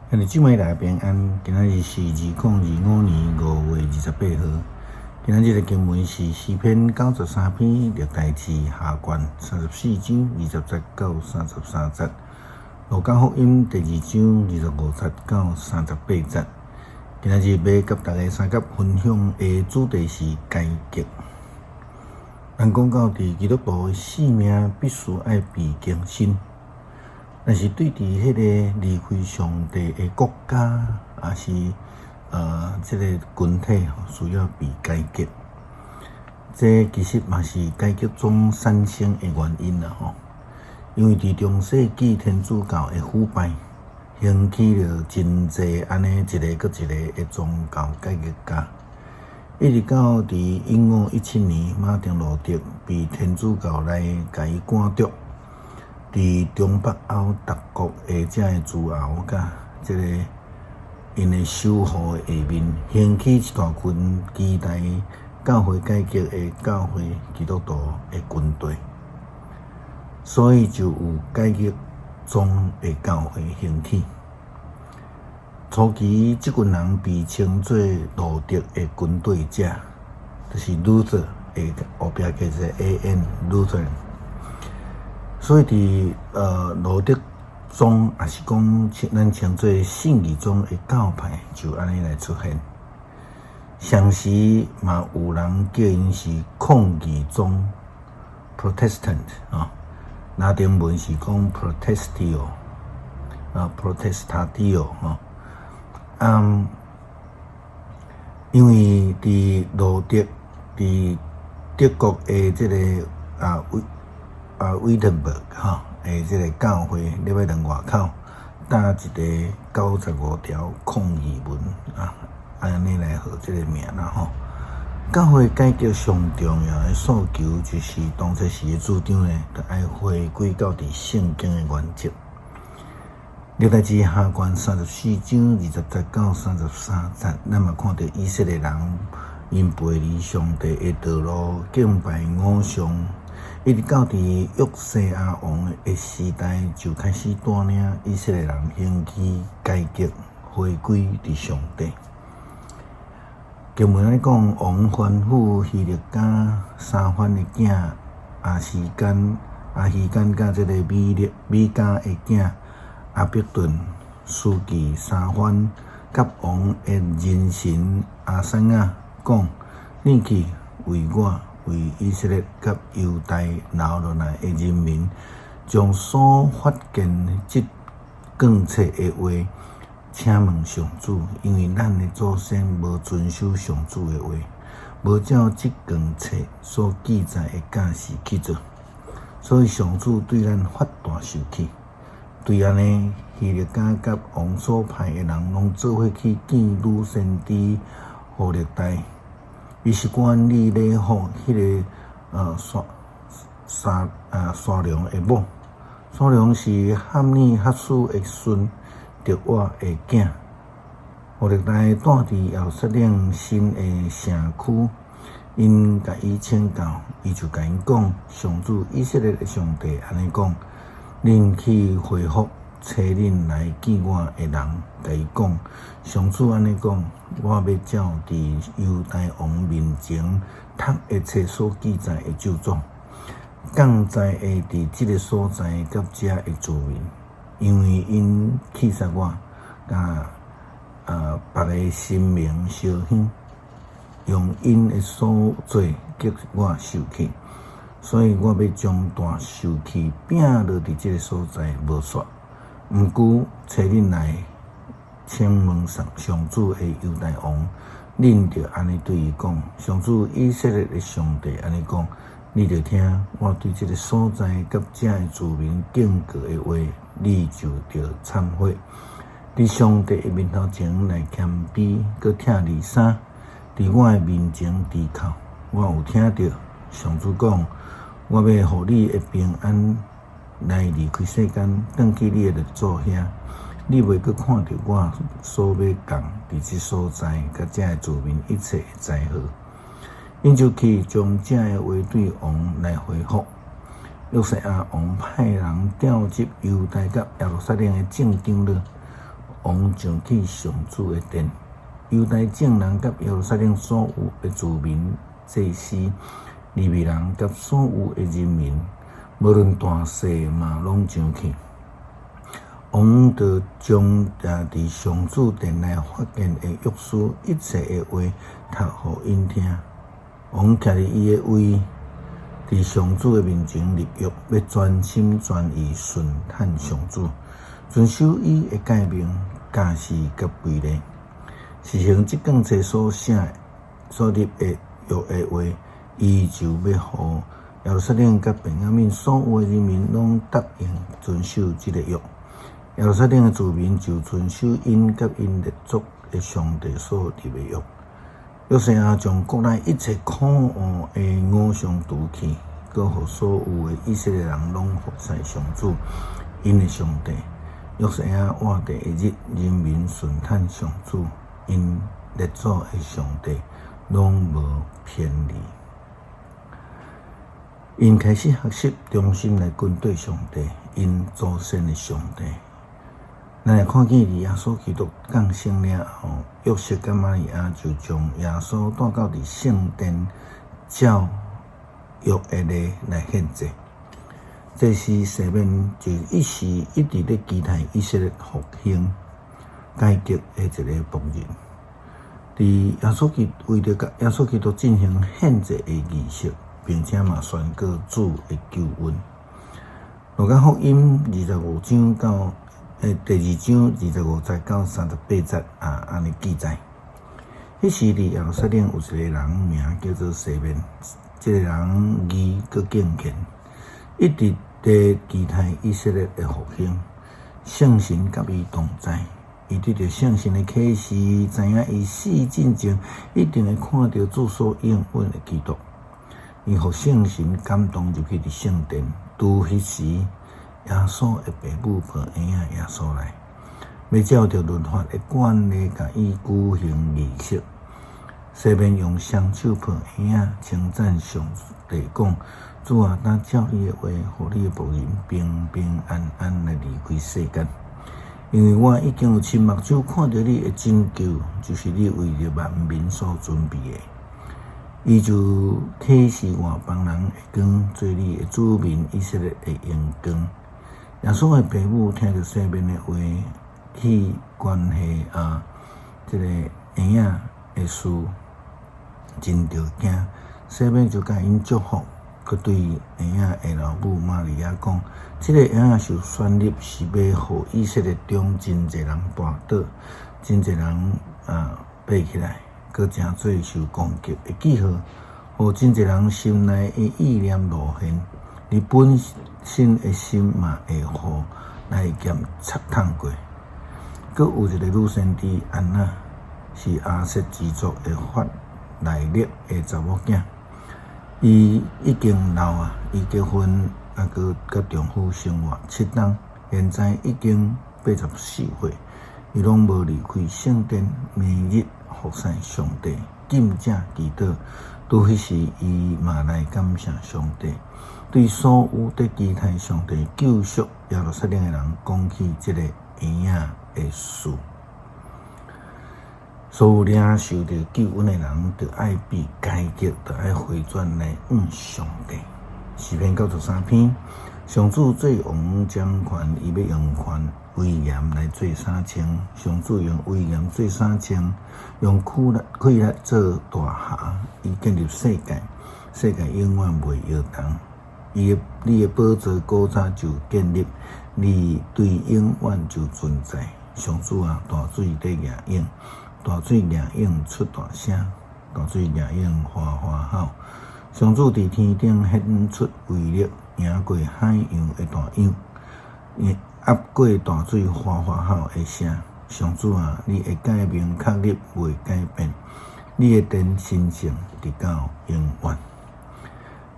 兄弟姊妹大家平安，今仔日是2025年5月28號。今仔日的經文是詩篇93篇歷代志下卷34章20節到33節，路加福音第二章25節到38節。今仔日欲佮大家相佮分享的主題是改革。咱講到佇基督徒的生命必須愛被更新。但是對佇彼个離開上帝的國家，抑是這个群體，需要被改革。這其實嘛是改革宗產生的原因啦吼。因為佇中世紀天主教的腐敗，興起了真濟按呢一个閣一个的宗教改革家，一直到佇1517年，馬丁路德被天主教來共伊趕逐。佇中北歐德國的這个諸侯佮這个𪜶的守護的下面，興起一大群期待教會改革的教會基督徒的軍隊，所以就有改革宗的教會興起。初期，這群人被稱做路德的軍隊者，就是 Luther 的後壁加一个 A N Lutheran。所以佇路德宗，抑是講咱稱做信義宗的教派，就按呢來出現。同時嘛有人叫𪜶是抗議宗（Protestant）啊，拉丁文是講 Protestio 啊，Protestatio 吼。因為佇路德佇德國的這个威登堡吼的這个教會禮拜堂外口貼一个95條抗議文啊，按呢來號這个名啦吼。教會改革上重要的訴求，就是當初時的主張呢，著愛回歸到佇聖經的原則。歷代志下卷34章20節到33節，咱嘛看著以色列人𪜶背離上帝的道路，敬拜偶像，一直到佇約西亞王的時代，就開始帶領以色列人興起改革，回歸佇上帝。經文按呢講，王吩咐希勒家沙番的囝亞西干、亞希干佮這个米勒米迦的囝亞伯頓、書記沙番佮王的人臣亞撒雅講：恁去為我、為以色列佮猶大留落來的人民，將所發現這卷冊的話，請問上主，因為咱的祖先無遵守上主的話，無照這卷冊所記載的教示去做，所以上主對咱發大受氣。對按呢，希勒家佮王所派的人攏做伙去見女先知戶勒大，伊是管理禮服彼个沙沙沙龍的某，沙龍是哈尼哈斯的孫，提瓦的囝。戶勒大住佇耶路撒冷新的城區，𪜶共伊請教，伊就共𪜶講：上主以色列的上帝按呢講，恁去回覆差恁來見我的人，共伊講：上主按呢講，我欲照佇猶大王面前讀的冊所記載的咒詛，降災會佇這个所在佮遮的住民，因為𪜶棄殺我，佮別个神明燒香，用𪜶的所做激我受氣，所以我欲將大受氣摒落佇這个所在無煞。毋過，差恁來請問上上主的猶大王，恁著按呢對伊講：上主以色列的上帝按呢講，你著聽我對這个所在佮遮的住民警告的話，你就著懺悔。佇上帝的面頭前來謙卑，閣拆裡衫，佇我的面前低哭。我有聽著上主講，我欲予你的平安來離開世間，轉去你的列祖遐。你袂閣看著我所欲降佇這所在佮遮的住民一切的災禍。𪜶就去將這个話對王來回覆。約西亞王派人調集猶大佮耶路撒冷的眾長老，王上去上主的殿，猶大眾人佮耶路撒冷所有的子民、祭司、利未人佮所有的人民，無論大細嘛攏上去。王就將佇上主殿內發現的約書一切的話讀予𪜶聽。王徛佇伊的位，佇上主的面前立約，欲專心專意順趁上主，遵守伊的誡命、教示佮規例，實行這卷冊所寫所立的約的話，伊就欲予耶路撒冷佮便雅憫所有的人民攏答應遵守這个約。耶路撒冷的子民就遵守𪜶佮𪜶列祖的上帝所立的約。約西亞將國內一切可惡的偶像除去，閣予所有的以色列人攏服侍上主，𪜶的上帝。約西亞活著的日，人民順趁上主，𪜶列祖的上帝，攏無偏離。𪜶開始學習忠心來跟綴上帝，𪜶祖先的上帝。咱會看見佇耶穌基督降生了後，約瑟佮瑪利亞就將耶穌帶到佇聖殿，照約的禮來獻祭。這是西面就一時一直咧期待以色列復興改革的一个僕人。佇耶穌基為著佮耶穌基督進行獻祭的儀式，並且嘛宣告主的救恩。路加福音25章到第二章25節到38節啊，按呢記載。彼時佇耶路撒冷有一个人名叫做西面，這个人義閣敬虔，一直佇期待以色列的復興。聖神佮伊同在，伊得著聖神的啟示，知影伊死進前一定會看著主所應允的基督。伊予聖神感動入去佇聖殿，拄彼時，耶穌的爸母抱嬰仔耶穌來，欲照著律法的慣例，共伊舉行儀式。西面用雙手抱嬰仔，稱讚上帝講：主啊，當照你的話，予你的僕人平平安安來離開世間。因為我已經有親目睭看著你的拯救，就是你為著萬民所準備的。伊就啟示外邦人的光，做你的子民以色列的榮光。耶穌的爸母聽著西面的話，去關係啊，這个嬰仔的事，真著驚。西面就共𪜶祝福，閣對嬰仔的老母瑪利亞講：這个嬰仔受選立，是欲予以色列中真濟人跋倒，真濟人啊爬起來，閣成做受攻擊的記號，予真濟人心內的意念露現。你本身的心嘛會予利劍插探過。閣有一个女先知安娜，是亞設支族的法內勒的查某囝。伊已經老啊，伊結婚啊，閣佮丈夫生活7冬，現在已經84歲，伊攏無離開聖殿，每日服侍上帝，禁食祈禱。拄彼時，伊嘛來感謝上帝。對所有佇期待上帝救贖耶路撒冷的人講起這个嬰仔的事。所有領受著救恩的人，著愛被改革，著愛回轉來向上帝。詩篇93篇，上主做王掌權，伊欲用權威嚴來做衫穿。上主用威嚴做衫穿，用氣力氣力做大狎。伊建立世界，世界永遠袂搖動。伊的你的寶座古早就建立，你對永遠就存在。上主啊，大水佇逆湧，大水逆湧出大聲，大水逆湧嘩嘩吼。上主佇天頂顯出威力，贏過海洋的大湧，壓過大水嘩嘩吼的聲。上主啊，你的誡命確立袂改變，你的殿神聖直到永遠。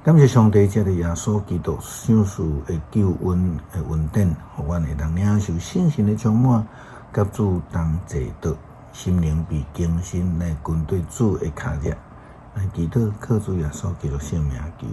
感謝上帝，藉著耶穌基督賞賜的救恩的恩典，予阮會當領受聖神的充滿，佮主同齊的心靈被更新，來跟綴主的跤跡，來祈禱，靠主耶穌基督聖名求。